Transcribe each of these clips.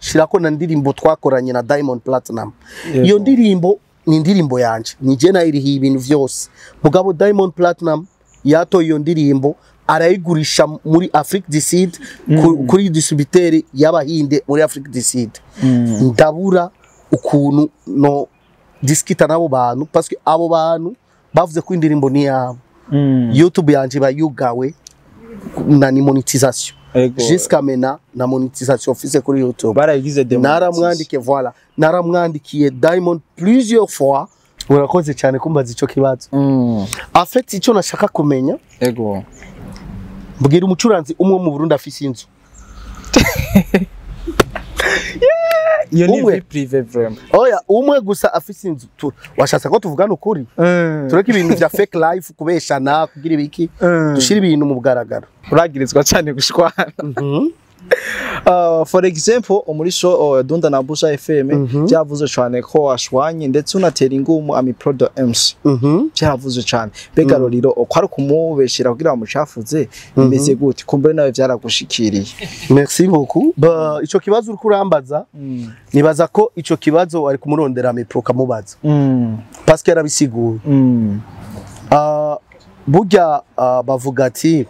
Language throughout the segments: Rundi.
Shirako na ndirimbo twakoranye na Diamond Platinum. Iyo ndirimbo ni indirimbo yanje, ni je nayirihiye ibintu vyose, mugabo Diamond Platinum yatoye iyo ndirimbo arayigurisha muri Afrique du Sud, kuri distributeur y'abahinde muri Afrique du Sud. Ndabura ukuntu no diskita nabo bantu, parce que abo bantu bavuze ko indirimbo ni yabo. YouTube yanje bayugawe na ni monétisation. Jusqu'à maintenant na monétisation office kuri YouTube. Barayigize demo. Naramwandikiye, voilà, naramwandikiye Diamond plusieurs fois. Urakoze cyane kumbaza ico kibazo. En fait, icyo nashaka kumenya, mbwira umucuranzi umwe mu Burundi afise inzu. Iyo ni Umwe. vie privée vraiment. Oya, umwe gusa afise inzu. Washatse ko tuvugana ukuri, tureke ibintu vya fake life, kubeshana, kugira ibiki, dushire ibintu mu bugaragaro. Uragirizwa cyane gushwana. For example, muri show Dunda na Buja FM, byavuze cyane ko washwanye ndetse unatera ingumu Ami Pro the MC. Byaravuze cyane. Mbega Lolilo, ko ari kumubeshera kugira bamucafuze, bimeze gute? Kumbure nawe byaragushikiriye. Merci beaucoup. Ba, ico kibazo uriko urambaza, nibaza ko ico kibazo wari kumurondera Ami Pro ukamubaza, parce que yarabisiguye. Burya bavuga ati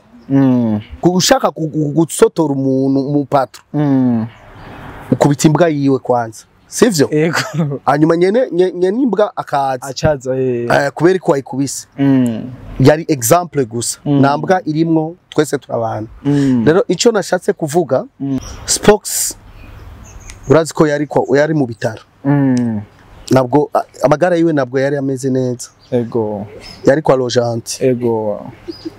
ushaka gusotora umuntu mu patro, ukubita imbwa yiwe kwanza, sivyo? Ego. Hanyuma nyene imbwa akaza Acaza eh. Kubera ko wayikubise. Yari exemple gusa, nta mbwa irimwo, twese turabana. Rero ico nashatse kuvuga, Spox urazi ko yari mu bitaro, nabwo amagara yiwe nabwo yari ameze neza, yari kwa Rojanti.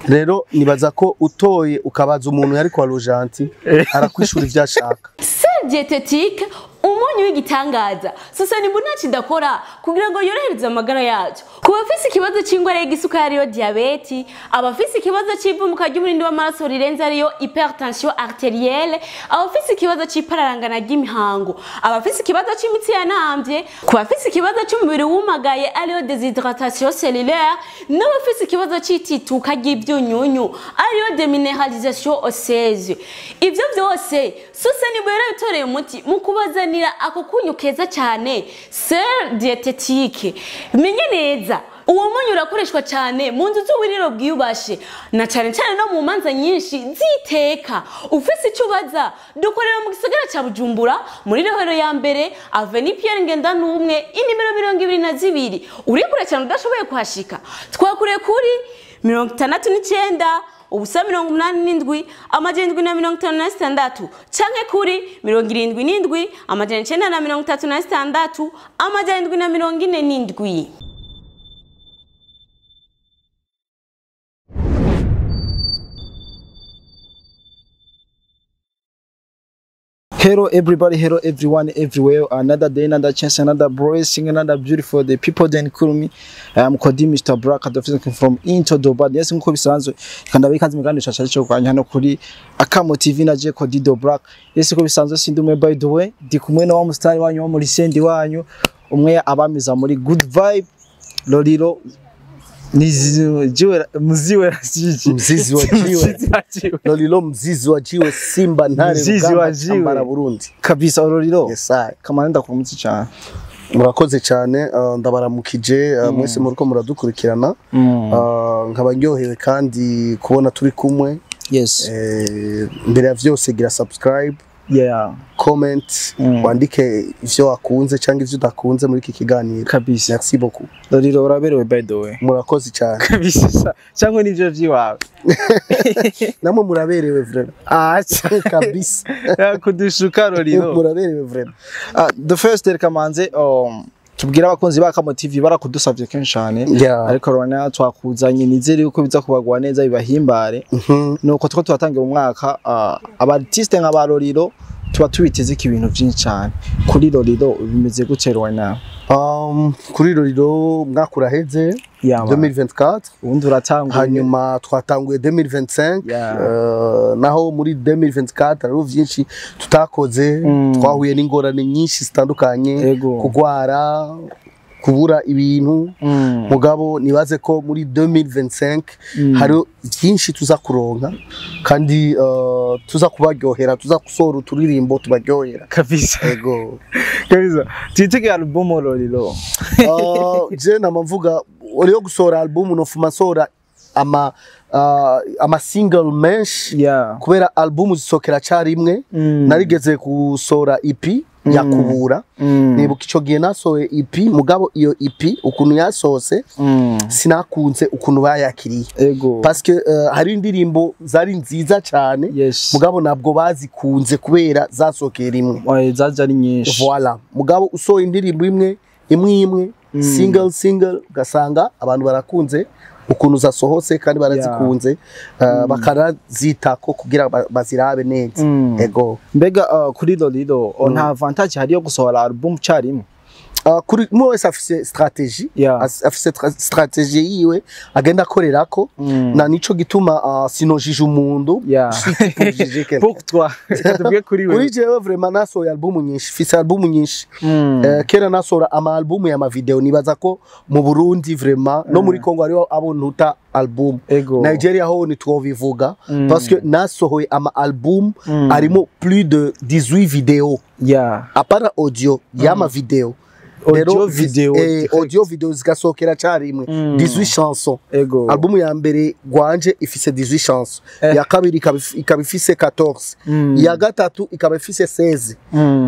Rero nibaza ko utoye ukabaza umuntu yari kwa Rojanti, arakwishura ivyo ashaka. Sel diététique, umunyu w'igitangaza Sosani mbona idakora kugira ngo yorohereze amagara yacu. Ku bafise ikibazo c'ingwara y'igisukari ariyo diabète, abafise ikibazo c'ivumuka ry'umurindi w'amaraso rirenze ariyo hypertension artérielle, abafise ikibazo c'ipararangana ry'imihango, abafise ikibazo c'imitsi yanamvye, ku bafise ikibazo c'umubiri wumagaye ariyo déshydratation cellulaire, n'abafise ikibazo c'itituka ry'ivyunyunyu ariyo déminéralisation osseuse. Ivyo vyose Sosani yarabitoreye umuti mu kubazanira ako kunyu keza cyane, sel diététique. Menye neza, uwo munyu urakoreshwa cyane mu nzu z'uburiro bwiyubashe, na cyane cyane no mu manza nyinshi ziteka. Ufise icyo ubaza, dukorera mu gisagara cya Bujumbura, muri Rohero ya mbere, Avenue Pierre Ngendanumwe, inimero 22. Uri kure cyane udashoboye kuhashika, twakuriye kuri 69 087 756, canke kuri 77 936 747. Hello everybody, hello everyone, everywhere. Another day, another chance, another blessing, another beautiful day. People then call me. I am Kodi Mr. Black, the from Into Dubai. Yes, nkuko bisanzwe. Kandi abikaze mu kandi cyo kwanya hano kuri Akamo TV na je Kodi do Black. Yes, nkuko bisanzwe sindi umwe, by the way. Ndi kumwe na wa mustari wanyu wo muri sendi wanyu. Umwe abamiza muri good vibe. Lolilo ni jiwe mziwe siji. Mzizi wa jiwe. Mzizi wa jiwe. Lolilo mzizi wa jiwe, Simba Ntare Mzizi Rugamba wa jiwe. Chambara Burundi. Kabisa Lolilo. Yes I. Kamana, ndakuramutse cyane. Murakoze cyane, ndabaramukije mwese muriko muradukurikirana. Nkaba ndyohewe kandi kubona turi kumwe. Mbere ya vyose, gira subscribe, comment, wandike ivyo wakunze cyangwa ivyo udakunze muri iki kiganiro. Kabisa. Merci beaucoup. Lolilo, uraberewe by the way. Murakoze cyane. Kabisa. Cyangwa nivyo vyiwawe. Namwe muraberewe vraiment. Ah, kabisa. Kudushuka Lolilo. Muraberewe vraiment. Ah, the first, reka manze tubwire abakunzi ba Kamo TV, barakudusavye kenshi cyane. Ariko rona twakuzanye, nizere yuko biza kubagwa neza, bibahimbare. Nuko two turatangira umwaka, aba artiste nka ba Lolilo tuba tubiteze ko ibintu byinshi cyane. Kuri Lolilo bimeze gute rona? Kuri Lolilo, umwaka uraheze, Yeah, man. 2024. Ubundi uratanguye. Hanyuma twatanguye 2025. Naho muri 2024 hariho vyinshi tutakoze, twahuye n'ingorane nyinshi zitandukanye, Ego. kugwara. Kubura ibintu, mugabo nibaze ko muri 2025 hari byinshi tuza kuronka kandi tuza kubaryohera, tuza gusohora uturirimbo tubaryohera. Kabisa. Ego. Kabisa, twitege album Lolilo? Je nama mvuga uriyo gusohora album, nofuma nsohora ama single menshi kubera album zisokera carimwe. Narigeze gusohora EP ya Kubura. Nibuka ico gihe nasohoye EP, mugabo iyo EP ukuntu yasohotse sinakunze ukuntu bayakiriye parce que hari indirimbo zari nziza cyane, mugabo ntabwo bazikunze kubera zasohokeye rimwe. Oye, zaje ari nyinshi. Voilà, mugabo usohoye indirimbo imwe imwe imwe, single single, ugasanga abantu barakunze ukuntu zasohotse kandi barazikunze, bakarazitako kugira bazirabe neza. Ego. Mbega kuri Lolilo nta avantage hari yo gusohora album carimwe? Kuri umwe wese afise stratégie, afise stratégie yiwe agenda akorerako, na nico gituma sinojije umuntu, si pour juger quelqu'un. Pour toi, tuvuge kuri Kuri wewe. Jewe vraiment nasohoye album nyinshi, mfise album nyinshi. Kera nasohora ama album ya mavideo, nibaza ko mu Burundi vraiment no muri Congo hariho abo ntuta album. Nigeria ho ntitwobivuga parce que nasohoye ama album arimo plus de 18 vidéos, apana audio, y'ama video. Audio, Rero, video, direct. Audio video zigasohokera carimwe, 18 chansons. Album ya mbere gwanje ifise 18 chansons, ya kabiri ikaba ifise 14, iya gatatu ikaba ifise 16.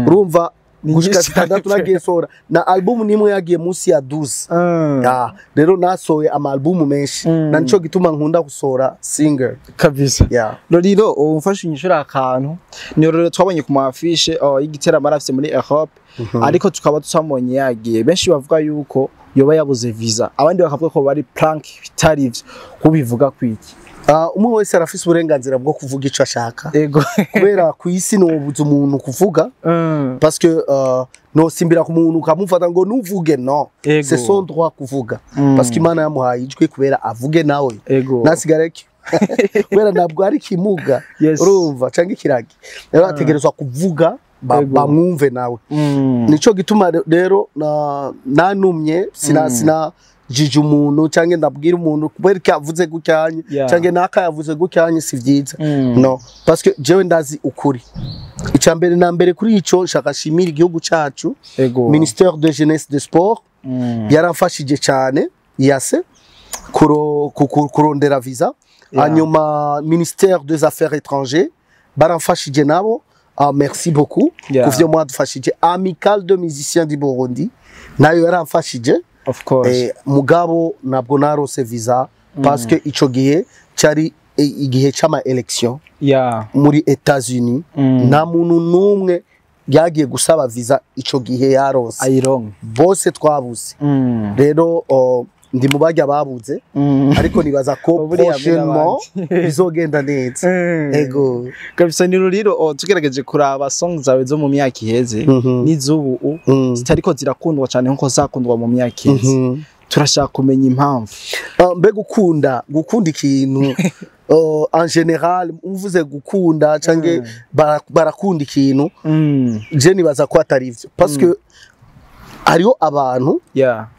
Urumva Ni gushika nyinshi zitandatu cyane. nagiye sohora na album nimwe yagiye munsi ya 12. Ya, rero nasohoye ama album menshi, na nico gituma nkunda gusohora single. Kabisa. Yeah. Lolilo, umfashe unyishura akantu. Ni Lolilo twabonye ku ma affiche y'igiteramo arafise muri Europe, ariko tukaba tutamubonye yagiye. Benshi bavuga yuko yoba yabuze visa, abandi bakavuga ko bari prank bitari ivyo. Kubivuga kwiki? Umwe wese arafise uburenganzira bwo kuvuga ico ashaka, kubera ku isi nobuza umuntu kuvuga, parce que nosimbira ku muntu ukamufata ngo nuvuge, no. C'est son droit kuvuga, parce que Imana yamuhaye ijwi kubera avuge nawe. Nasigareke kubera ntabwo ari kimuga, urumva, canke ikiragi. Rero ategerezwa kuvuga bamwumve nawe. Nico gituma rero nanumye sina jija umuntu canke ndabwira umuntu kubera ko yavuze gucyanye canke naka yavuze gucyanye, si vyiza. No, parce que jewe ndazi ukuri. Icya mbere na mbere kuri ico, nshaka shimira igihugu cacu, ministère de jeunesse de sport yaramfashije cyane yase kurondera visa. Hanyuma ministère des affaires étrangères baramfashije nabo, merci beaucoup kuvyo mwadufashije. Amicale de musiciens du Burundi nayo yaramfashije. Of course. Mugabo ntabwo narose visa parce que ico gihe cari igihe c'ama élection muri États-Unis. Nta muntu n'umwe yagiye gusaba visa ico gihe yarose. Ayironke. Bose twabuze. Rero ndi mu barya babuze, ariko nibaza ko Buriya prochainement n'abandi. bizogenda neza. Ego. Kabisa. Ni Lolilo, tugerageje kuraba song zawe zo mu myaka iheze n'izubu, zitariko zirakundwa cyane nkuko zakundwa mu myaka iheze. Turashaka kumenya impamvu. Mbe gukunda ikintu, en général uvuze gukunda canke barakunda ikintu, je nibaza ko atari ivyo parce que hariho abantu,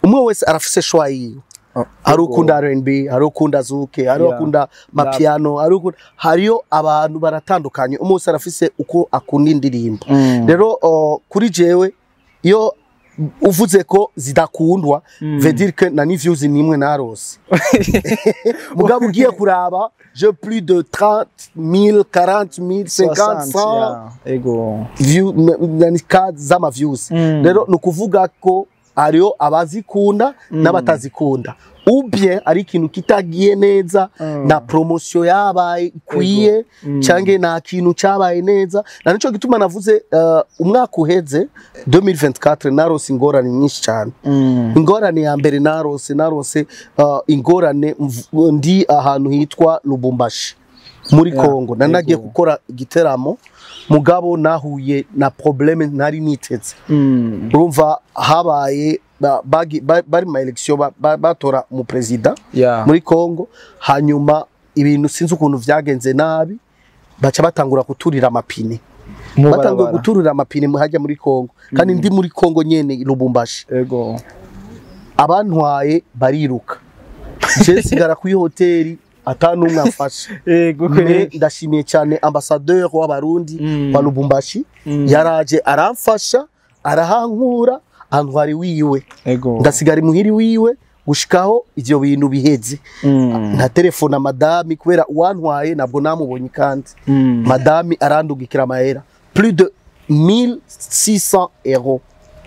umwe wese arafise choix yiwe. Hari ukunda R&B, hari ukunda zouk, hari ukunda mapiano, hari ukunda, hariyo abantu baratandukanye, umwe wese arafise uko akunda indirimbo. Rero kuri jewe iyo uvuze ko zidakundwa, veut dire que na ni views nimwe narose, mugabo ugiye kuraba j'ai plus de 30 000, 40 000, 50, 100 Yeah. Ego. View nani ka z'ama views. Rero ni ukuvuga ko hariho abazikunda n'abatazikunda, ou bien ari ikintu kitagiye neza na promotion yabaye ikwiye, canke nta kintu cabaye neza. Na nico gituma navuze umwaka uheze 2024 narose ingorane nyinshi cyane. Ingorane ya mbere narose ingorane ndi ahantu hitwa Lubumbashi muri Congo. Nanagiye gukora igiteramo, mugabo nahuye na problème ntari niteze. Urumva habaye bari mu élection, batora mu president muri Congo. Hanyuma ibintu sinzi ukuntu vyagenze nabi, baca batangura kuturira amapine. Mu Batanguye barabara. guturira amapine hajya muri Congo, kandi ndi muri Congo nyene i Lubumbashi. Abantwaye bariruka, je nsigara kuri hoteli ata n'umwe amfasha. Mais ndashimiye cyane ambassadeur w'Abarundi wa Lubumbashi, yaraje aramfasha, arahankura, antwara iwiwe. Ndasigara imuhiri wiwe gushikaho ivyo bintu biheze. Nta telefone madami, kubera uwantwaye ntabwo namubonye, kandi madami arandugikira amahera plus de 1600 euros,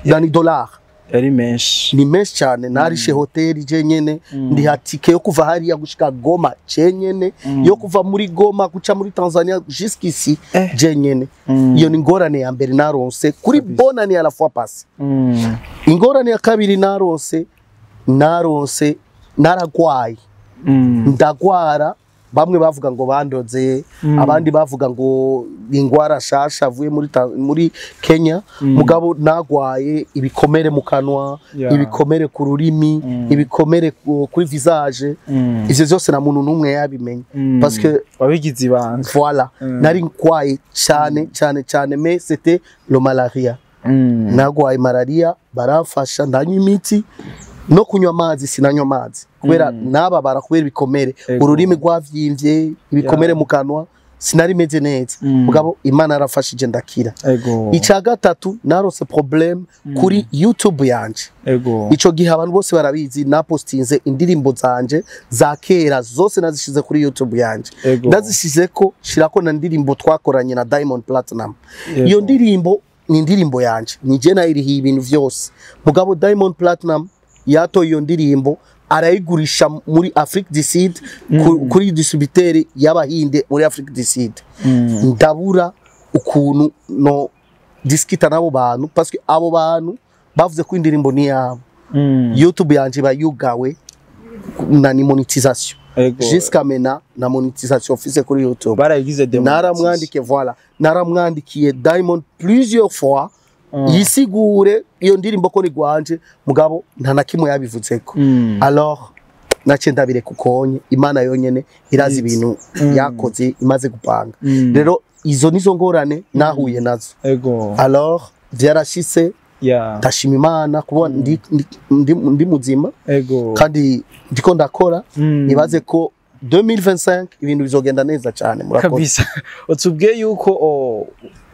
yani dollars. Yari menshi. Ni menshi cyane. Narishe hoteli je nyene, ndiha tike yo kuva hariya gushika Goma je nyene, yo kuva muri Goma guca muri Tanzania jusqu'ici je nyene. Iyo ni ingorane ya mbere naronse kuri bonani ya la fois passée. Ingorane ya kabiri naronse naragwaye. Ndagwara, bamwe bavuga ngo bandoze, abandi bavuga ngo ingwara shasha avuye muri Kenya. Mugabo nagwaye ibikomere mu kanwa, ibikomere ku rurimi, ibikomere kuri visage. Ivyo vyose na muntu n'umwe yabimenye parce que wabigize ibanga. Voilà, nari nkwaye cyane cyane cyane, mais c'était le malaria. Nagwaye malaria, baramfasha, ndanywa imiti, no kunywa amazi sinanywa amazi kubera nababara kubera ibikomere. Ururimi rwavyimbye, ibikomere mu kanwa, sinari meze neza. Mugabo Imana yarafashije ndakira. Icya gatatu, narose problème kuri YouTube yanje. Ico gihe abantu bose barabizi, napostinze indirimbo zanje za kera zose, nazishize kuri YouTube yanje. Ndazishize ko shirako na ndirimbo twakoranye na Diamond Platinum. Iyo ndirimbo ni indirimbo yanje, ni je nayirihiye ibintu vyose. Mugabo Diamond Platinum yatoye iyo ndirimbo, arayigurisha muri Afrique du Sud, kuri distributeur y'Abahinde muri Afrique du Sud. Ndabura ukuntu no diskita n'abo bantu, parce que abo bantu bavuze ko indirimbo ni yabo. YouTube yanje iba yugawe na ni monétisation. Jusqu'à maintenant na monétisation mfise kuri YouTube. Barayigize démonétisation. Naramwandikiye, voilà, naramwandikiye Diamond plusieurs fois yisigure iyo ndirimbo ko ni gwanje, mugabo nta na kimwe yabivuzeko. Alors nace ndabireka ukonye, Imana yonyene irazi ibintu yakoze imaze gupanga. Rero izo nizo ngorane nahuye nazo. Alors vyarashitse, ndashima Imana kuba ndi muzima kandi ndiko ndakora. Nibaze ko 2025 ibintu bizogenda neza cyane. Murakoze. Kabisa, utubwiye yuko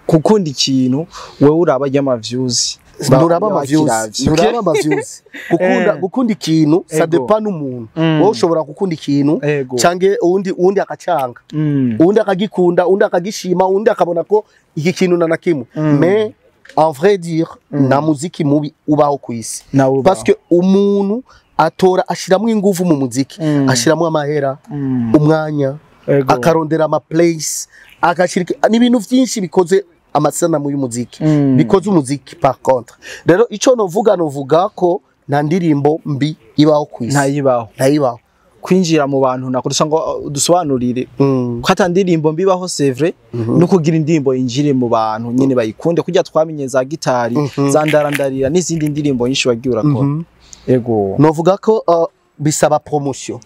gukunda ikintu wewe uraba ry'ama views. Nturaba ama views, nturaba ama views. Gukunda ikintu, ça dépend n'umuntu. Wowe ushobora gukunda ikintu canke uwundi akacanga, uwundi akagikunda, uwundi akagishima, uwundi akabona ko iki kintu na kimwe. Mais en vrai dire, nta muziki mubi ubaho ku isi, Nawe ubaho. parce que umuntu atora ashiramwo ingufu mu muziki, ashiramwo amahera, umwanya, akarondera ama place, agashirika n'ibintu vyinshi bikoze amasanamu y'umuziki, bikoze umuziki. Par contre rero, ico novuga ko nta ndirimbo mbi ibaho ku isi. Ntayibaho. Ntayibaho. Kwinjira mu bantu nako dusa ngo dusobanurire ko ata ndirimbo mbibaho, c'est vrai, no kugira indirimbo yinjire mu bantu nyene bayikunde kurya twamenye za gitari, za ndarandarira n'izindi ndirimbo nyinshi wagiye urakora. Novuga ko bisaba promotion.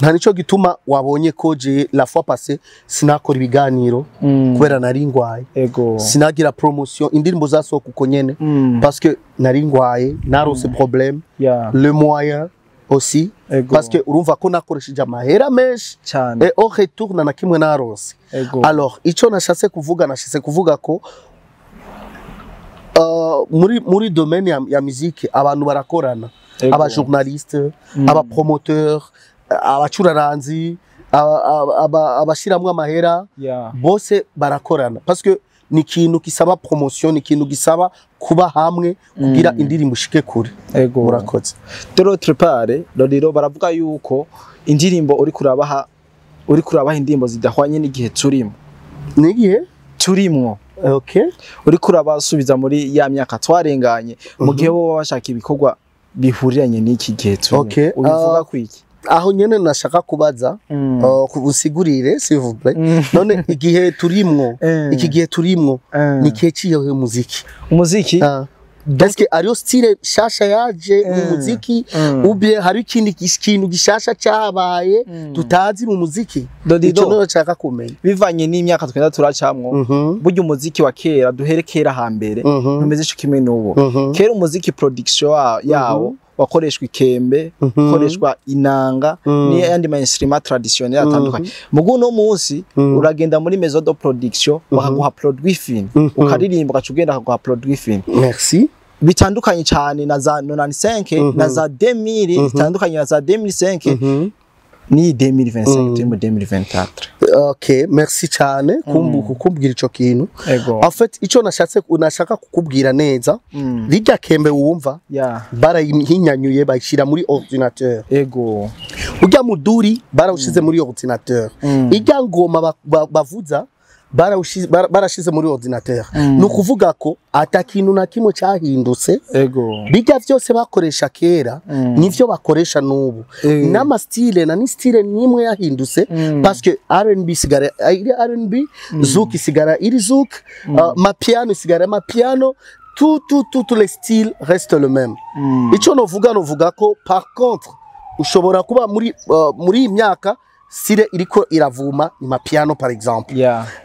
Nta nico gituma wabonye ko je la fois passée sinakora ibiganiro kubera nari ngwaye. Sinagira promotion, indirimbo zasohoka uko nyene, parce que nari ngwaye, narose problème, le moyen aussi, parce que urumva ko nakoresheje amahera menshi cyane et au retour na kimwe narose. Alors ico nashatse kuvuga ko muri domaine ya musique abantu barakorana, aba journaliste, aba promoteur, abacuraranzi, abashiramwo amahera, bose barakorana, parce que ni ikintu gisaba promotion, ni ikintu gisaba kuba hamwe kugira indirimbo ishike kure. Murakoze. De l'autre part rero, baravuga yuko indirimbo uri kurabaha indirimbo zidahwanye n'igihe turimo. Nigihe Turimwo. Uri kurabasubiza muri ya myaka twarenganye, mu gihe bo baba bashaka ibikorwa bihuriranye n'iki gihe turimo. Ubivuga kwiki? Aho nyene nashaka kubaza, usigurire s'il vous plaît. None igihe turimwo, iki gihe turimwo ni igihe ciyohe muziki? Umuziki. Ah. Est-ce que hariyo style shasha yaje mu muziki, ou bien hari ikindi kintu gishasha cyabaye tutazi mu muziki? Dodido. Ico niyo nshaka kumenya. Bivanye n'imyaka twenda turacamwo, burya umuziki wa kera, duhere kera hambere, ntumeze ico kimwe n'ubu. Kera umuziki production yawo Wakoreshwa ikembe, ukoreshwa inanga n'ayandi ma instrument traditionnel atandukanye. Mugu no munsi uragenda muri maison de production, bakaguha produit fini, ukaririmba, ugaca ugenda bakaguha produit fini. Merci. Bitandukanye cyane na za 95 na za 2000, bitandukanye na za 2005 ni 2025, turi mu 2024. Okay, merci cyane kumbwira ico kintu. Ego. En fait, ico nashatse, nashaka kukubwira neza, rirya kembe wumva barayihinyanyuye, bayishira muri ordinateur. Urya muduri barawushize muri ordinateur. Irya ngoma bavuza barashize muri ordinateur. Ni ukuvuga ko ata kintu na kimwe cyahindutse. Bijya vyose bakoresha kera nivyo bakoresha n'ubu. N'ama style na ni style nimwe yahindutse, parce que R&B isigara iri R&B, zouk isigara iri zouk, mapiano isigara mapiano, tout tout tout tous les styles restent le même. Ico novuga ko par contre ushobora kuba muri iyi myaka style iriko iravuma ni mapiano, par exemple.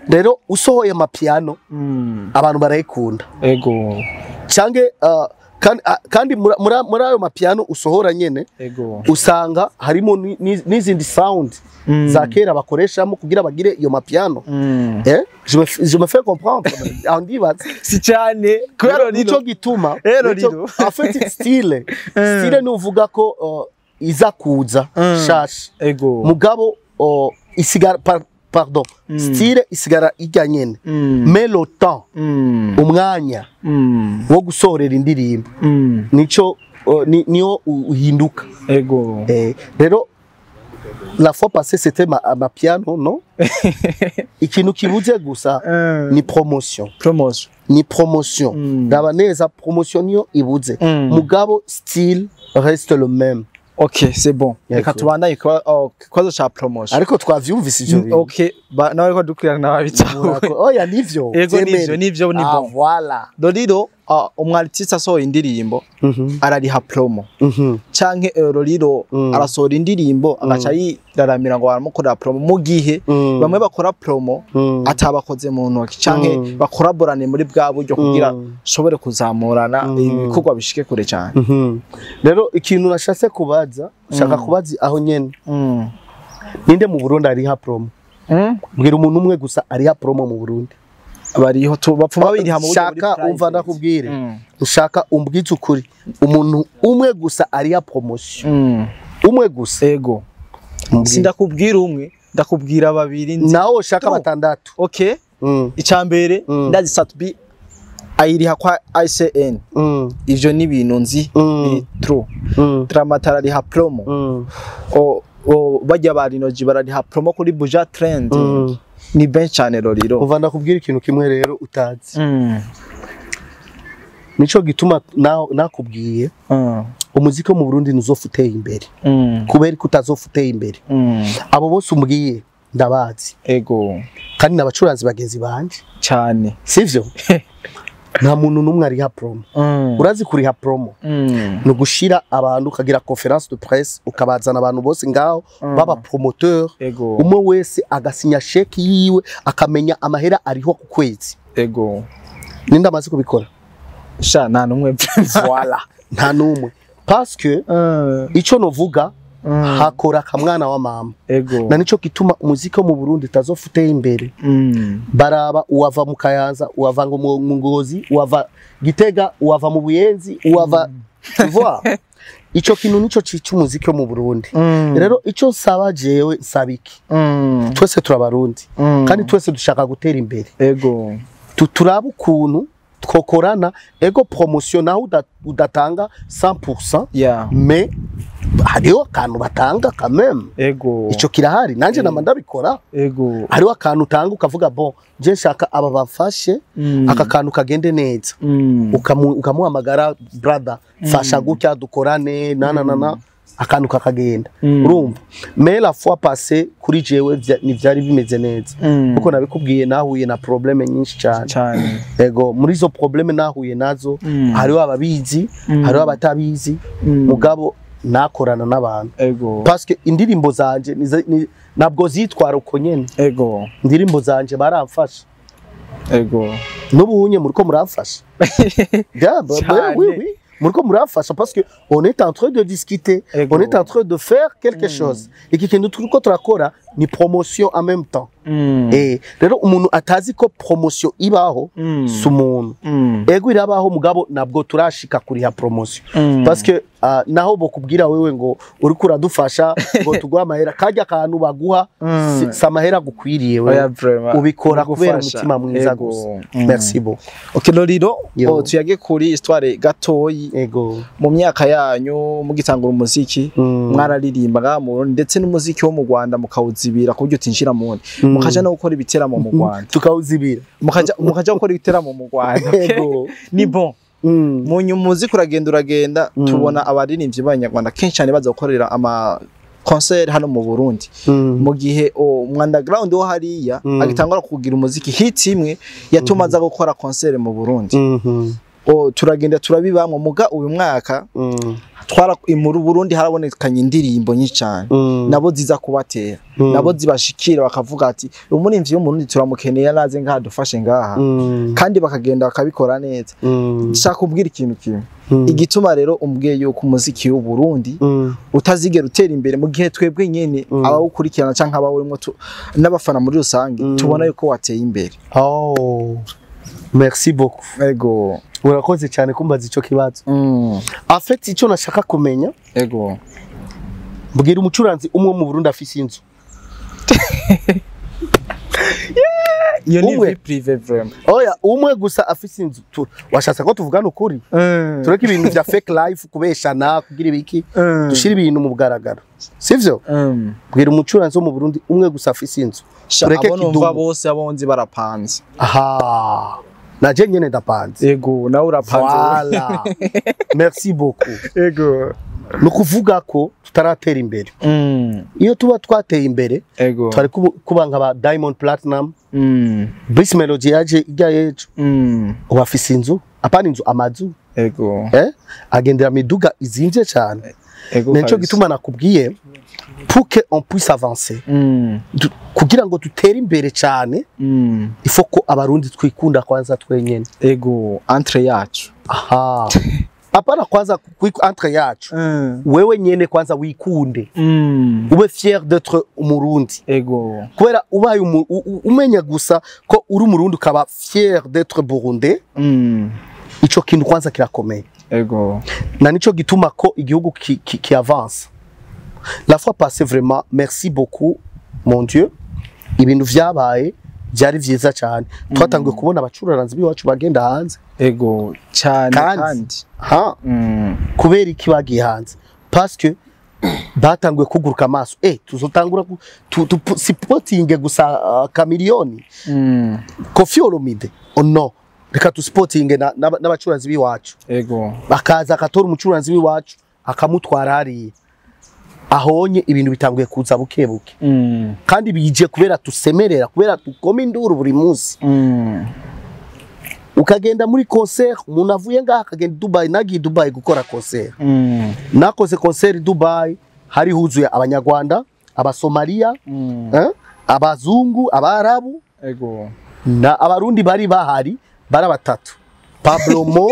Rero usohoye mapiano, abantu barayikunda. Canke kandi muri ayo mapiano usohora nyene, usanga harimo n'izindi sound za kera bakoreshamo kugira bagire iyo mapiano. Je me fais comprendre, aho ndibaza. Si cyane kubera nico gituma Rero rero. En fait, style ni uvuga ko iza kuza shasha, mugabo isigara pardon, style isigara ijya nyene, mais le temps, umwanya wo gusohorera indirimbo, nico niyo uhinduka. Rero la fois passée c'était ma piano, non, ikintu kibuze gusa ni promotion. Promotion. Ni promotion. Ndaba neza, promotion niyo ibuze, mugabo style reste le même. Okay, c'est bon. Yego. Reka tubandanye kibazo ca promotion. Ariko twavyumvise ivyo bintu. Okay, nawe ko dukwirana n'ababitaho. Oya, nivyo. Yego, nivyo, Vyemere. nivyo, ni Ah, bon. voilà. Lolilo, umu artiste asohoye indirimbo arariha promo, canke Lolilo arasohora indirimbo agaca yiraramira ngo baramukorera promo, mu gihe bamwe bakora promo atabakoze mu ntoki, canke bakoraborane muri bwa buryo kugira shobore kuzamurana, ibikorwa bishike kure cyane? Rero ikintu nashatse kubaza, shaka kubaza aho nyene, ninde mu Burundi ariha promo? Mbwira umuntu umwe gusa ariha promo mu Burundi. Bariho tu bapfuma biriha mu buryo buri Shaka private. umva, ndakubwire, ushaka umbwize ukuri, umuntu umwe gusa ariha promotion, umwe gusa. Ego. Mbwira. Sindakubwira umwe, ndakubwira babiri nzi. Nawe ushaka True. batandatu. Okay, icambere, ndazi Sat-B ayiriha kwa ICN. Ivyo ni ibintu nzi, biri true. Drama T arariha promo. O bajya ba Rinoji barariha promo kuri Buja Trend. Ni benshi cyane, Lolilo. Umva, ndakubwira ikintu kimwe rero utazi. Nico gituma nakubwiye, umuziki wo mu Burundi ntuzofa uteye imbere. Kubera ko utazofa uteye imbere, abo bose umbwiye ndabazi, kandi n'abacuranzi bagenzi banje. Cyane. Sivyo? Nta muntu n'umwe ariha promo. Urazi kuriha promo ni ugushira abantu, ukagira conférence de presse, ukabazana abantu bose ngaho baba promoteur, umwe wese agasinya chèque yiwe, akamenya amahera ariho ku kwezi. Ninde amaze kubikora? Sha, nta numwe. Voilà, nta n'umwe, parce que ico novuga, hakora akamwana wa mama. Na nico gituma umuziki wo mu Burundi utazofa uteye imbere. Baraba uwava mu Kayanza, uwava ngo mu Ngozi, uwava Gitega, uwava mu Buyenzi, uwava, tu vois, ico kintu nico cica umuziki wo mu Burundi. Rero ico nsaba jewe, nsaba iki? Twese turabarundi, kandi twese dushaka gutera imbere. Turabe ukuntu twokorana. Ego, promotion naho udatanga 100%, mais hariho akantu batanga quand même. Ico kirahari, nanje nama ndabikora. Hariho akantu utanga ukavuga: "Bon, je nshaka aba bafashe, aka kantu kagende neza." Ukamuhamagara: "Brother, fasha gutya, dukorane na na na na," akantu kakagenda. Urumva, mais la fois passée kuri jewe ntivyari bimeze neza, kuko nabikubwiye, nahuye na problème nyinshi cyane. Cyane. Ego, muri izo problème nahuye nazo, hariho ababizi, hariho abatabizi, mugabo nakorana n'abantu, parce que indirimbo zanje ntabwo zitwara uko nyene. Indirimbo zanje baramfasha. N'ubu unye muriko muramfasha. Cyane. Oui, oui. Muriko murafasha parce que on est en train de discuter, Ego. on est en train de faire quelque chose. Iki kintu turiko turakora ni promotion en même temps. Rero umuntu atazi ko promotion ibaho si umuntu. Ego, irabaho, mugabo nabwo turashika kuriha promotion parce que naho bokubwira wewe ngo uriko uradufasha ngo tuguhe amahera, karya kantu baguha si amahera gukwiriye Oya, wewe vraiment. ubikora kubera Gufasha. umutima mwiza Ego. gusa. Merci beaucoup. Okay, Lolilo, Yo. oh, tuyage kuri histoire gatoyi. Ego. Mu myaka yanyu mugitangura umuziki, mwararirimbaga mu Burundi ndetse n'umuziki wo mu Rwanda mukawuzibira ku buryo utinjira mu wundi, mukaja no gukora ibiteramo mu Rwanda. Tukawuzibira. Mukaja gukora ibiteramo mu Rwanda, okay? Ego. Ni bon. Mu nyuma umuziki uragenda uragenda, tubona abaririmbyi b'abanyarwanda kenshi cyane baza gukorera ama concert hano mu Burundi, mu gihe umu underground wo hariya agitangura kugira umuziki, hit imwe yatuma aza gukora concert mu Burundi. Turagenda turabibamwo, muga uyu mwaka twara mu Burundi harabonekanye indirimbo nyinshi cyane, nabo ziza kubatera, nabo zibashikira, bakavuga ati umuririmbyi wo mu Burundi turamukeneye, naze ngaha dufashe ngaha, kandi bakagenda bakabikora neza. Nshaka kubwira ikintu kimwe. Igituma rero umbwiye yuko umuziki w'u Burundi utazigera utera imbere mu gihe twebwe nyene abawukurikirana canke abawurimwo n'abafana muri rusange tubona yuko wateye imbere. Oh, merci beaucoup. Ego. Urakoze cyane kumbaza ico kibazo. En fait, icyo nashaka kumenya, Ego. mbwira umucuranzi umwe mu Burundi afise inzu. Iyo ni Umwe. vie privée vraiment. Oya, umwe gusa afise inzu. Washatse ko tuvugana ukuri, tureke ibintu vya fake life, kubeshana, kugira ibiki, dushire ibintu mu bugaragaro, sivyo? Bwira umucuranzi wo mu Burundi umwe gusa afise inzu. Sha, Tureke abo numva Kidumu. bose abo nzi barapanze. Aha, naje nyene ndapanze. Ego, nawe urapanze. Voilà, merci beaucoup. Ego. Ni ukuvuga ko tutaratera imbere. Iyo tuba twateye imbere, Ego. twari kuba nka ba Diamond Platinum. Bruce Melody yaje ijya yejo, ubu afise inzu, apana inzu, amazu. Ego. Agendera miduga izimvye cyane. Ego. Nico Kabisa. gituma nakubwiye, pour que on puisse avancer, kugira ngo dutere imbere cyane, il faut ko abarundi twikunda kwanza twenyene. Ego, entre yacu. Aha, apana kwanza entre yacu, wewe nyene kwanza wikunde, ube fier d'être umurundi. Ego. Kubera ubaye umenya gusa ko uri umurundi, ukaba fier d'être burundais, ico kintu kwanza kirakomeye. Ego. Na nico gituma ko igihugu qui avance. La fois passée, vraiment merci beaucoup mon Dieu, ibintu vyabaye byari vyiza cyane. Twatangiye kubona abacuraranzi b'iwacu bagenda hanze. Ego cyane. Kandi- Kandi ha kubera iki bagiye hanze? Parce que batanguye kuguruka amaso, tuzotangura supporting gusa Chameleone, Koffi Olomide. Oh no, reka tusipotinge n'abacuranzi b'iwacu. Ego. Bakaza akatora umucuranzi w'iwacu akamutwara hariya ahonye. Ibintu bitanguye kuza buke buke, kandi bije kubera tusemerera, kubera dukoma induru buri munsi. Ukagenda muri concert, umuntu avuye ngaha akagenda i Dubai. Nagiye i Dubai gukora concert. Nakoze concert i Dubai, hari huzuye abanyarwanda, abasomaliya, abazungu, abarabu. Ego. Na abarundi bari bahari bari batatu, Pablo Mo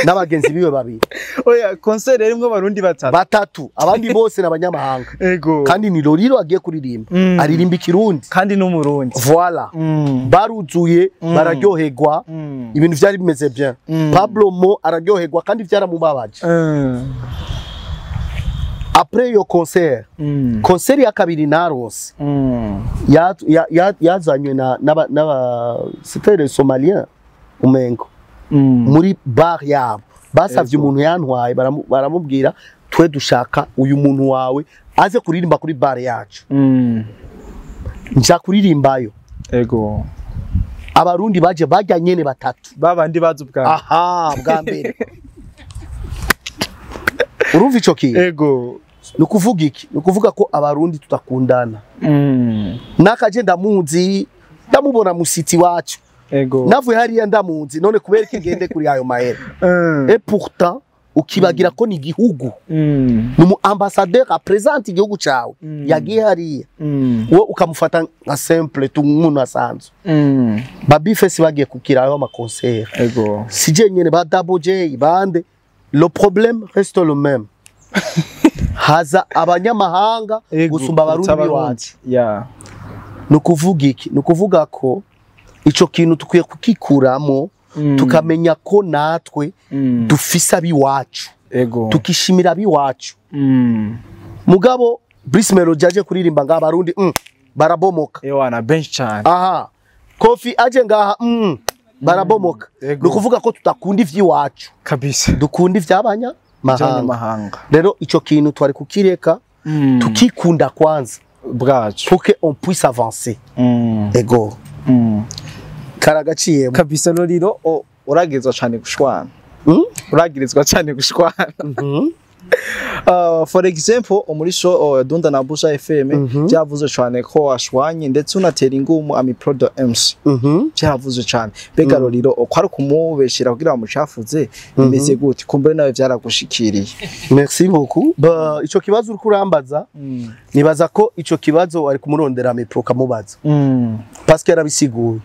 n'abagenzi biwe babiri. Oya, concert yarimwo abarundi batatu? Batatu, abandi bose ni abanyamahanga. Ego. Kandi ni Lolilo agiye kuririmba, aririmba ikirundi. Kandi n'umurundi. Voilà. Baruzuye, bararyoherwa, ibintu vyari bimeze bien. Pablo Mo araryoherwa kandi vyaramubabaje. Après iyo concert, concert ya kabiri narose yazanywe na n'aba c'était les Somaliens umengo, muri bar yabo basavye Ego. umuntu yantwaye, baramubwira twe dushaka uyu muntu wawe aze kuririmba kuri bar yacu. Nja kuririmbayo. Ego. Abarundi baje bajya nyene batatu. Babandi bazi ubwa Aha, bwa mbere. Urumva ico kintu? Ego. Ni ukuvuga iki? Ni ukuvuga ko abarundi tudakundana. Nakaje ndamuzi, ndamubona musiti wacu. Ego. Navuye hariya ndamuzi, none kubera iki ngende kuri ayo mahera? Et pourtant ukibagira ko ni igihugu, ni umu ambassadeur apresente igihugu cawe, yagiye hariya, wowe ukamufata nka simple tu, nk'umuntu asanzwe. Ba Bifesi bagiye kukirayo ama concert. Ego. Si je nyene, ba Double J bande. Le problème reste le même, haza abanyamahanga gusumba Abarundi b'iwacu. Ni ukuvuga iki? Ni ukuvuga ko ico kintu tukwiye kukikuramo, tukamenya ko natwe dufise abiwacu, tukishimira abiwacu. Mugabo Bruce Melody aje kuririmba ngaha, Abarundi barabomoka. Ewana, benshi cyane. Aha Kofi aje ngaha, barabomoka. Ni ukuvuga ko tudakunda ivy'iwacu, kabisa dukunda ivy'abanyamahanga. Abanyamahanga. Rero ico kintu twari kukireka, tukikunda kwanza bwacu pour que on puisse avancer. Ego, karagaciyemo. Kabisa. Lolilo, uragirizwa cyane gushwana. Uragirizwa cyane gushwana. For example, muri show Dunda na Buja FM, byavuze cyane ko washwanye ndetse unatera ingumu Ami Pro MC. Byavuze cyane. Mbega Lolilo, ko ari kumubeshera kugira bamucafuze, bimeze gute? Kumbure nawe byaragushikiriye. Merci beaucoup. Ba, ico kibazo uriko urambaza, nibaza ko ico kibazo wari kumurondera Ami Pro ukamubaza, parce que yarabisiguye.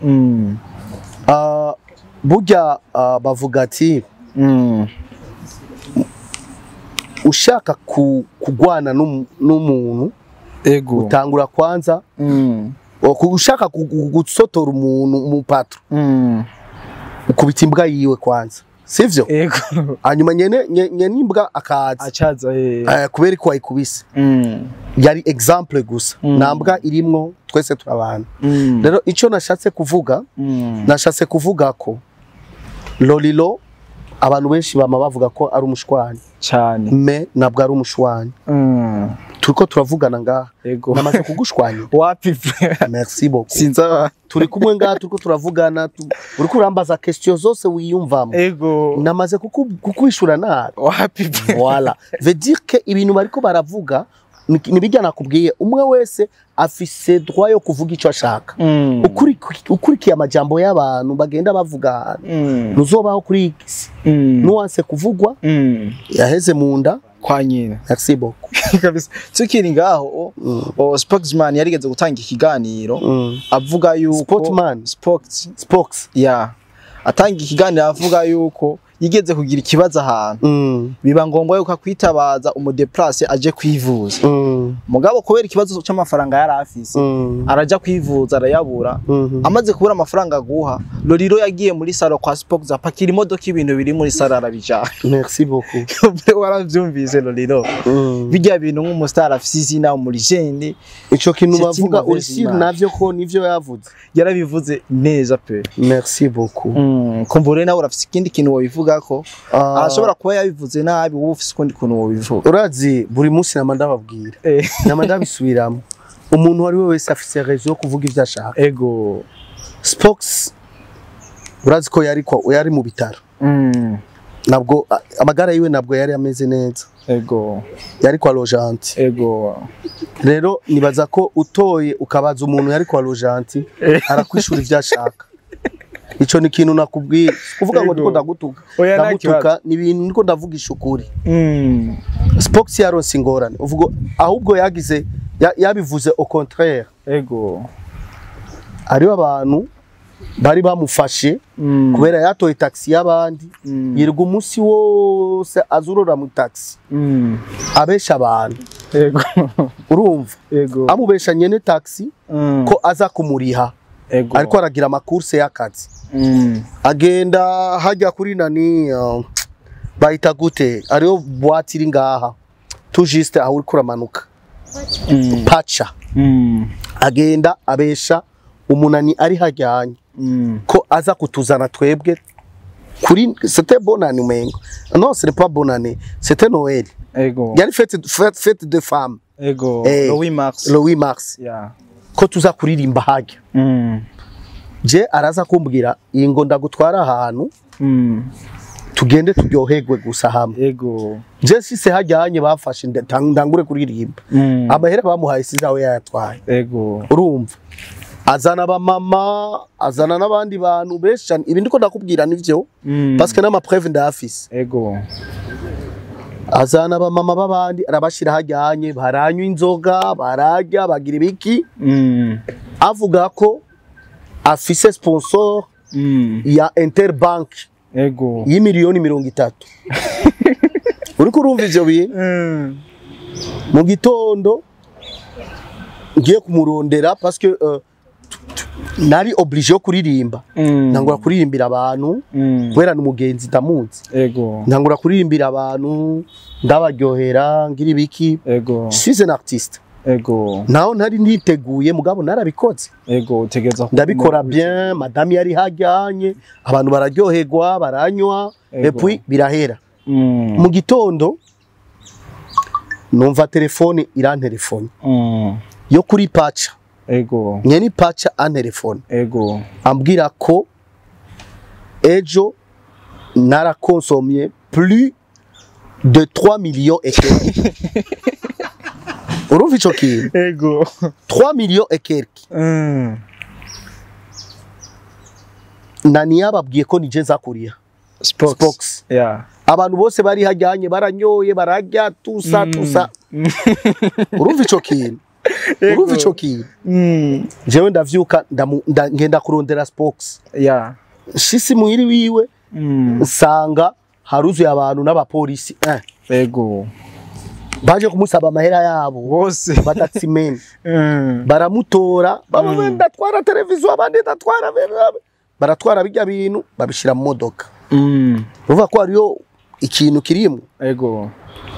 Burya bavuga ati ushaka kugwana n'umuntu, utangura kwanza ushaka gusotora umuntu mu patro, ukubita imbwa yiwe kwanza, sivyo? Ego. Hanyuma nyene imbwa akaza Acaza. Kubera ko wayikubise. Yari exemple gusa, nta mbwa irimwo, twese turabana. Rero ico nashatse kuvuga, nashatse kuvuga ko Lolilo, abantu benshi bama bavuga ko ari umushwanyi, Cyane. mais ntabwo ari umushwanyi. Turiko turavugana ngaha, namaze kugushwanya? Wapi. Merci beaucoup. Sinza. Turi kumwe ngaha, turiko turavugana, uriko urambaza question zose wiyumvamo, namaze kukwishura nabi? Wapi. Voilà, veut dire que ibintu bariko baravuga nibijya nakubwiye, umwe wese afise droit yo kuvuga ico ashaka. Ukurikiye amajambo y'abantu bagenda bavuga ahantu, ntuzobaho kuri iyi si. Nuwanse kuvugwa, yaheze mu nda kwa nyina. Merci beaucoup. Kabisa. Tukiri ngaho, o spokesman yarigeze gutanga ikiganiro, avuga yuko Spokesman? Spokes. Spokes. Ya, atanga ikiganiro avuga yuko yigeze kugira ikibazo ahantu, biba ngombwa yuko akwitabaza umudeplace aje kwivuza. Mugabo kubera ikibazo c'amafaranga yari afise, araja kwivuza arayabura. Amaze kubura amafaranga aguha, Lolilo yagiye muri salon kwa Spokes, apakira imodoka, ibintu biri muri salon arabijana. Merci beaucoup. Waravyumvise, Lolilo? Bijya bintu nk'umustar afise izina muri jeune, Ico kintu c'est une bavuga, uri mauvaise sûr image. navyo ko nivyo yavuze? Yarabivuze neza pe. Merci beaucoup. Kumbure nawe urafise ikindi kintu wobivugako? Ah, arashobora kuba yabivuze nabi, wowe ufise ukundi kuntu wobivuga. Urazi buri munsi nama ndababwira, nama ndabisubiramo, umuntu uwo ari we wese afise raison yo kuvuga ivyo ashaka. Spokes, urazi ko yari mu bitaro, nabwo amagara yiwe nabwo yari ameze neza, yari kwa Rojanti. Rero nibaza ko utoye ukabaza umuntu yari kwa Rojanti, arakwishura ivyo ashaka. Ico ni ikintu nakubwiye, kuvuga ngo ndiko ndagutuka, Oya, nta ndagutuka kibazo. ni ibintu ndiko ndavugisha ukuri. Spokes yaronse ingorane, uvuga ahubwo yagize yabivuze au contraire. Hariho abantu bari bamufashe kubera yatoye taxi y'abandi, yirirwa umunsi wose azurora mu taxi, abesha abantu. Urumva, amubesha nyene taxi ko aza kumuriha, ariko aragira amakurse y'akazi, agenda hajya kuri nani, bahita gute, ariyo boîte iri ngaha tout juste aho uriko uramanuka, Pacha. Agenda abesha umunani ari hajyanye ko aza kutuzana twebwe kuri, c'était bonane umengo, non, ce n'est pas bonane, c'était Noël. Yari fête de femme. Le 8 mars. Le 8 mars. Ko tuza kuririmba hajya, je araza kumbwira iyi ngo ndagutwara ahantu, tugende turyoherwe gusa hamwe. Je sise hajyanye, bafashe ndangure kuririmba, amahera bamuhaye sizawe yayatwaye. Urumva, azana abamama, azana n'abandi bantu benshi cyane. Ibi ndiko ndakubwira nivyo, parce que n'ama preuve ndayafise. Azana abamama b'abandi, arabashira hajyanye, baranywa inzoga, bararya, bagira ibiki, avuga ko afise sponsor ya Interbank y'imiliyoni 30. Uriko urumva ivyo bintu? Mu gitondo ngiye kumurondera parce que nari obligé yo kuririmba. Ntangura kuririmbira abantu kubera ni umugenzi, ndamuzi. Ntangura kuririmbira abantu, ndabaryohera, ngira ibiki. Je suis un artiste. Naho ntari niteguye, mugabo narabikoze. Ego, utegereza. Ndabikora bien, madame yari hajyanye, abantu bararyoherwa, baranywa, et puis birahera. Mu gitondo numva telefone irantelefone yo kuri Pacha. Nyeni Pacha antelefone, ambwira ko ejo narakonsomye plus de 3 millions et quelques. Urumva ico kintu? Ego. 3 millions et quelques. Nani yababwiye ko nije nza kuriha? Spox. Spox. Abantu bose bari hajyanye, baranyoye, bararya, tusa tusa. Urumva ico kintu? Urumva ico kintu? Jewe ndavyuka, ngenda kurondera Spox. Shisi muhiri wiwe, nsanga haruzuye abantu n'abapolisi. Baje kumusaba amahera yabo. Bose. Bataximeni baramutora, bamwe ndatwara televiziyo, abandi ndatwara, baratwara bijya bintu, babishira mu modoka. Uruva ko hariyo ikintu kirimo.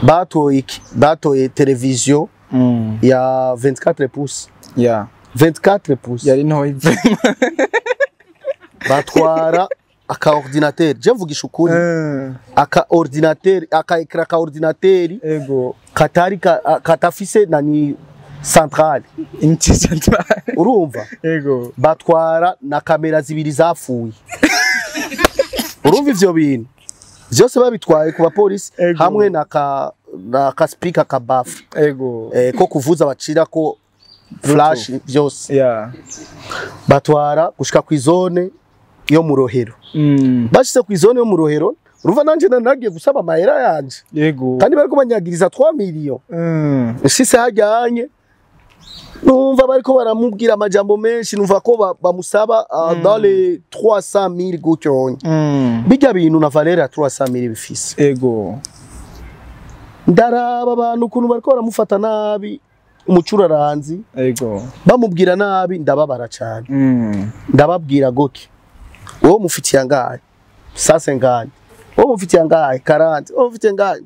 Batoye iki? Batoye televiziyo ya 24 pouces. 24 pouces. Yari ntoyi. Batwara aka ordinateur. Je mvugisha ukuri, aka ordinateur, aka écran ka ordinateur katari katafise nani, centrale. Unité centrale. Urumva? Ego. Batwara na kamera zibiri zapfuye. Urumva ivyo bintu vyose babitwaye ku bapolisi, hamwe na ka speaker ka baffle ko kuvuza, bacira ko flash, vyose. Batwara gushika ku zone yo mu Rohero. Bashitse ku zone yo mu Rohero, urumva nanje nagiye gusaba amahera yanje, kandi bariko banyagiriza 3 millions. Nshitse hajyanye, numva bariko baramubwira amajambo menshi, numva ko bamusaba dans les 300 000 gutyo. Bijya bintu na valeur ya 300 000 bifise. Ndaraba abantu ukuntu bariko baramufata nabi, umucuraranzi, bamubwira nabi, ndababara cyane. Ndababwira goke: wowe mufitiye angahe? 150. Wowe mufitiye angahe? 40. Wowe mufitiye angahe?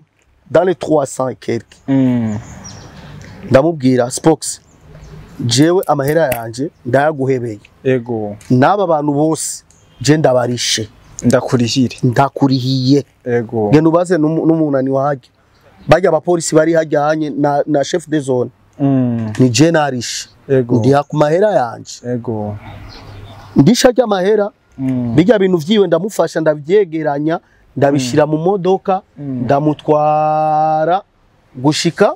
Dans les 300 et quelques. Ndamubwira: Spox, jewe amahera yanje ndayaguhebeye. N'aba bantu bose je ndabarishe. Ndakurihire. Ndakurihiye. Genda ubaze n'umunani wahajya, bajya abapolisi bari hajyanye na chef de zone. Ni je narishe. Ndiha ku mahera yanje. Ndisha ry'amahera. Bijya bintu vyiwe ndamufasha, ndavyegeranya, ndabishira mu modoka, ndamutwara gushika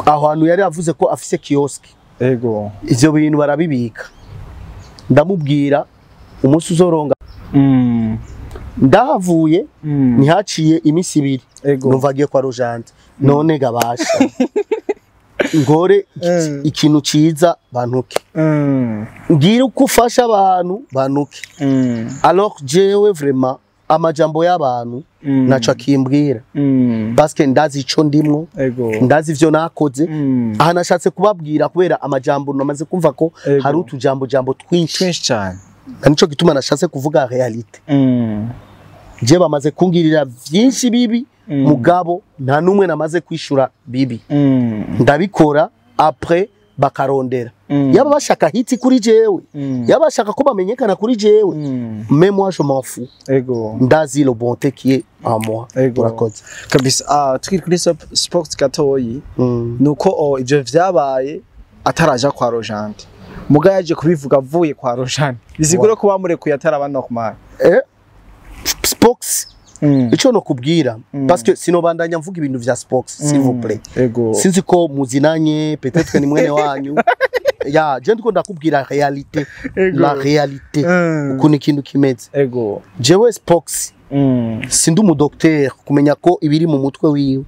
aho hantu yari avuze ko afise kiosque. Ivyo bintu barabibika. Ndamubwira: umunsi uzoronga. Ndahavuye, ntihaciye iminsi 2, numva agiye kwa Rojante. None gabasha ngore ikintu ciza, bantuke, ngira uko ufasha abantu, bantuke. Alors jewe vraiment amajambo y'abantu naco akimbwira, parce que ndazi ico ndimwo, ndazi ivyo nakoze. Aha nashatse kubabwira kubera amajambo namaze kumva ko hari utujambo jambo twinshi. Twinshi cyane. Na nico gituma nashatse kuvuga réalité. Je bamaze kungirira vyinshi bibi, mugabo nta numwe namaze kwishura bibi. Ndabikora, après bakarondera. Yaba bashaka hit kuri jewe, yaba bashaka ko bamenyekana kuri jewe, mais moi je m'en fous. Ndazi le bonté qui est en moi. Urakoze. Kabisa. Tukiri kuri sports gatoyi, nuko ivyo vyabaye ataraja kwa Rojante, muga yaje kubivuga avuye kwa Rojante, bisigura ko bamurekuye ataraba normal. Spox, ico no kubwira, parce que sinobandanya mvuga ibintu vya Spox, s'il vous plaît. Sinzi ko muzinanye, peut-être ni mwene wanyu. Ya je ndiko ndakubwira réalité, la réalité, ukuntu ikintu kimeze. Jewe Spox Sindi umudocteur kumenya ko ibiri mu mutwe wiwe,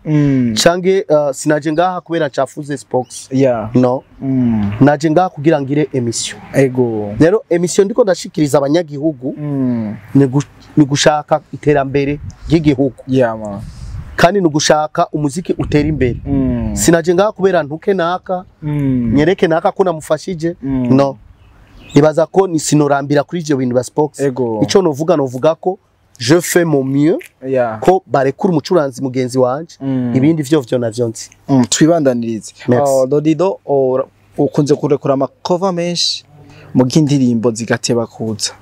canke sinaje ngaha kubera ncafuze Spox. No, naje ngaha kugira ngire émission. Rero émission ndiko ndashikiriza abanyagihugu ni gushaka iterambere ry'igihugu, Yeah man. kandi ni gushaka umuziki utera imbere. Sinaje ngaha kubera ntuke naka, nyereke naka ko namufashije. No, nibaza ko ni sinorambira kuri ivyo bintu ba Spox. Ico novuga ko je fais mon mieux ko barekura umucuranzi mugenzi wanje. Ibindi vyo navyo nzi. Twibandanirize. Merci. Lolilo, ukunze kurekura amakova menshi mu bw'indirimbo zigateba kuza.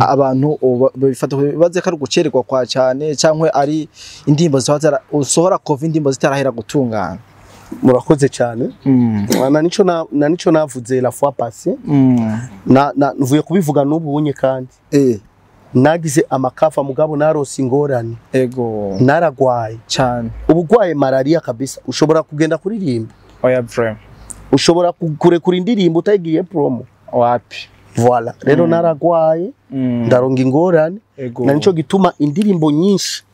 Abantu babifata baze ko ari ugucererwa kwa cyane, cyangwa ari indirimbo usohora cover indirimbo zitarahera gutungana. Murakoze cyane. Na nico navuze la fois passée, na mvuye kubivuga n'ubu unye kandi. Nagize amakafa, mugabo narose ingorane. Naragwaye. Cyane. Ubugwaye malaria kabisa, ushobora kugenda kuririmba? Oya vraiment. Ushobora kurekura indirimbo utayigiye promo? Wapi. Voilà, rero naragwaye, ndaronga ingorane. Na nico gituma indirimbo nyinshi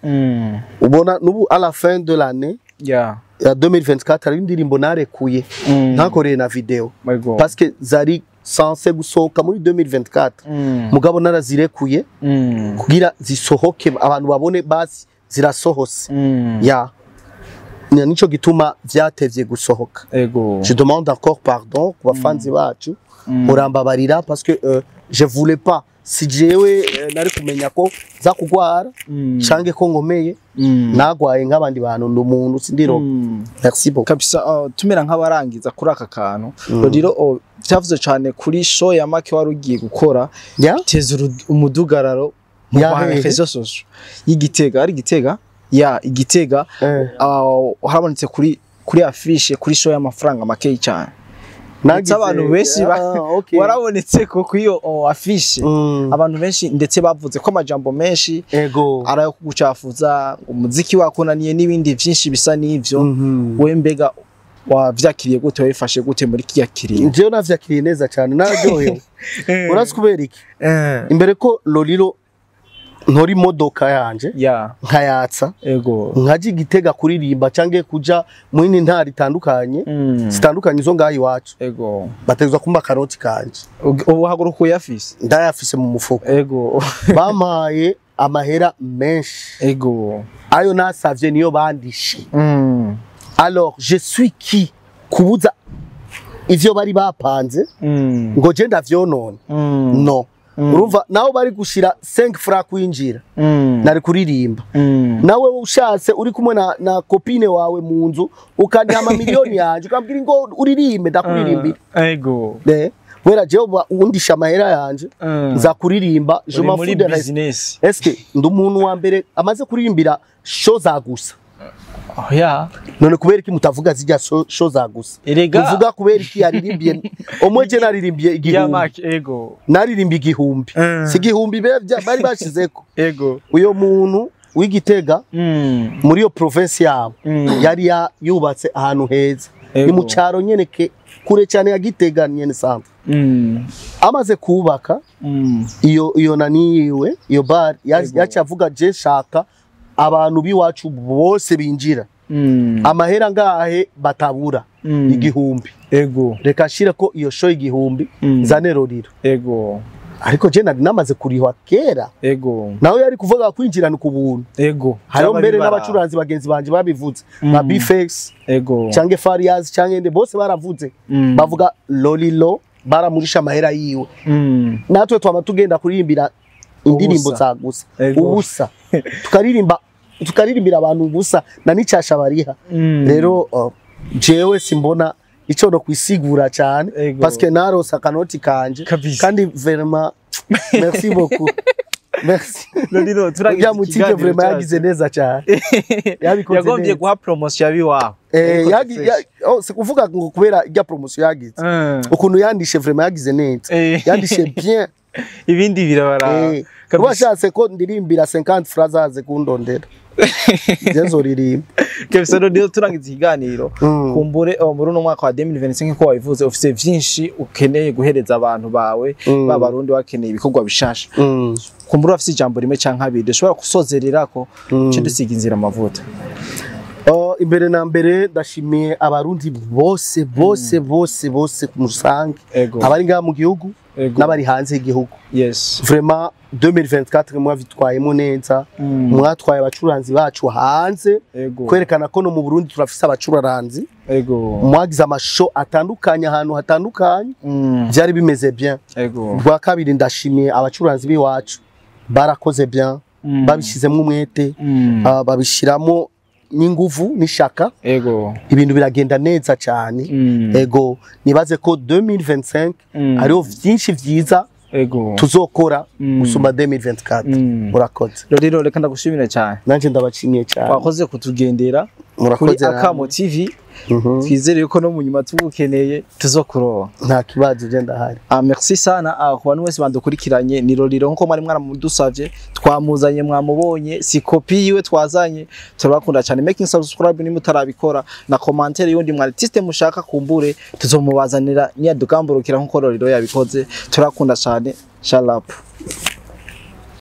ubona n'ubu à la fin de l'année ya 2024 hari indirimbo narekuye ntakoreye na video, parce que zari censé gusohoka muri 2024, mugabo narazirekuye kugira zisohoke abantu babone basi zirasohose. Ya, nico gituma vyatevye gusohoka. Je demande encore pardon ku bafanzi bacu, murambabarira, parce que je voulais pas, si jewe nari kumenya ko za kugwara canke ko nkomeye. Nagwaye nk'abandi bantu, ndi umuntu, sindiro. Merci beaucoup. Kabisa. Tumera nk'abarangiza kuri aka kantu, rero vyavuze cane kuri show ya Make wari ugiye gukora, teza umudugararo mu Ya ma hehe? réseaux sociaux y'Igitega, ari Igitega, ya Igitega. Harabonetse kuri affiche kuri show y'amafaranga make cyane, ndetse abantu benshi Ah, okay. warabonetse ko kuri iyo affiche. Abantu benshi ndetse bavuze ko amajambo menshi arayo kugucafuza, umuziki wakunaniye n'ibindi byinshi bisa n'ivyo. We mbega wavyakiriye gute, wabifashe gute muri kiya kiringo? Jewe navyakiriye neza cyane, nararyohewe. Urazi kubera iki? Imbere ko Lolilo ntora imodoka yanje, nkayatsa, nkaja Igitega kuririmba canke kuja mu yindi ntara itandukanye, zitandukanye zo ngaho iwacu, bategerezwa kumpa akaroti kanje. Ubu haguruka uyafise? Ndayafise mu mufuko. Bampaye amahera menshi. Ayo nasavye niyo bandishe. Alors je suis qui kubuza ivyo bari bapanze ngo je ndavyonone? No, urumva naho bari gushira 5 francs kwinjira, nari kuririmba. Nawe ushatse uri kumwe na copine wawe mu nzu, ukandiha amamiliyoni yanje, ukambwira ngo uririmbe, ndakuririmbira. Wera jewe uba undisha amahera yanje, nza kuririmba, je Uri m'en muri fous de reste. business. Eske ndi umuntu wa mbere amaze kuririmbira show za gusa? Oya. None kubera iki mutavuga zijya show za gusa? Erega Muvuga kubera iki yaririmbiye omwe? Je naririmbiye ya 1000. Mark, ego. Naririmbiye 1000. Si 1000 bari bashizeko. Uyo muntu w'Igitega, muri iyo province yabo, yari yubatse ahantu heza. Ni mu cyaro nyene ke kure cyane ya Gitega nyene centre. Amaze kubaka iyo nani yiwe, iyo bar, yaca avuga: "Je shaka abantu b'iwacu bose binjira." Amahera ngahe batabura? 1000. Reka nshire ko iyo show 1000, nzane Lolilo. Ariko je nari namaze kurihwa kera. Nawe yari kuvuga kwinjirana ku buntu. Hariho Byaba mbere bibara. n'abacuranzi bagenzi banje babivuze, nka Bfx canke Farias canke nde, bose baravuze. Bavuga Lolilo baramurisha amahera yiwe. Natwe twama tugenda kuririmbira indirimbo Ubusa. za gusa, ubusa, tukaririmba, tukaririmbira abantu ubusa na n'icyasha bariha. Rero jewe simbona ico no kwisigura cyane, parce que narose akanoti kanje. Kandi vraiment merci beaucoup, merci. Lolilo, turagize Ujya mutike, ikiganiro vraiment cyacu. yagize neza cyane, yabikoze Yagombye neza. guha promotion yabiwawe. Eh, oh, c'est kuvuga ngo kubera ijya promotion yagize, ukuntu yandishe, vraiment yagize neza. Yandishe bien. Ibindi birabaraba. Kabisa. Washatse ko ndirimbira 50 francs, aze kundondera, je nzoririmba. Kabisa. Rero turangiza ikiganiro, kumbure muri uno mwaka wa 2025, ko wabivuze ufise vyinshi ukeneye guhereza abantu bawe, b'Abarundi bakeneye ibikorwa bishasha, kumbure ufise ijambo rimwe canke abiri dushobora gusozererako, ce dusiga inzira amavuta. Oh, imbere na mbere ndashimiye Abarundi bose bose bose bose musange, abari ngaha mu gihugu n'abari hanze y'igihugu. Vraiment 2024 mwavitwayemo neza, mwatwaye abacuranzi bacu hanze kwerekana ko no mu Burundi turafise abacuraranzi. Mwagize amashow atandukanye ahantu hatandukanye, byari bimeze bien. Bwa kabiri, ndashimiye abacuranzi b'iwacu, barakoze bien, babishizemo umwete, babishiramo n'inguvu n'ishaka, ibintu biragenda neza cyane. Ego, nibaze ko 2025 hariho vyinshi vyiza tuzokora gusumba 2024. Murakoze. Rero reka ndagushimire cyane. Nanje ndabashimiye cyane. Wakoze kutugendera kuri Murakoze namwe. Akamo TV. Twizere yuko no mu nyuma tugukeneye tuzokuronka. Nta kibazo, je ndahari. Ah, merci sana. Ku bantu bose bandukurikiranye, ni Lolilo nkuko mwari mwaramudusavye, twamuzanye, mwamubonye, si kopi yiwe twazanye. Turabakunda cyane. Making subscribe nimba utarabikora, na commentaire yundi mu artiste mushaka, kumbure tuzomubazanira niyadugamburukira nkuko Lolilo yabikoze. Turakunda cyane. Shalap.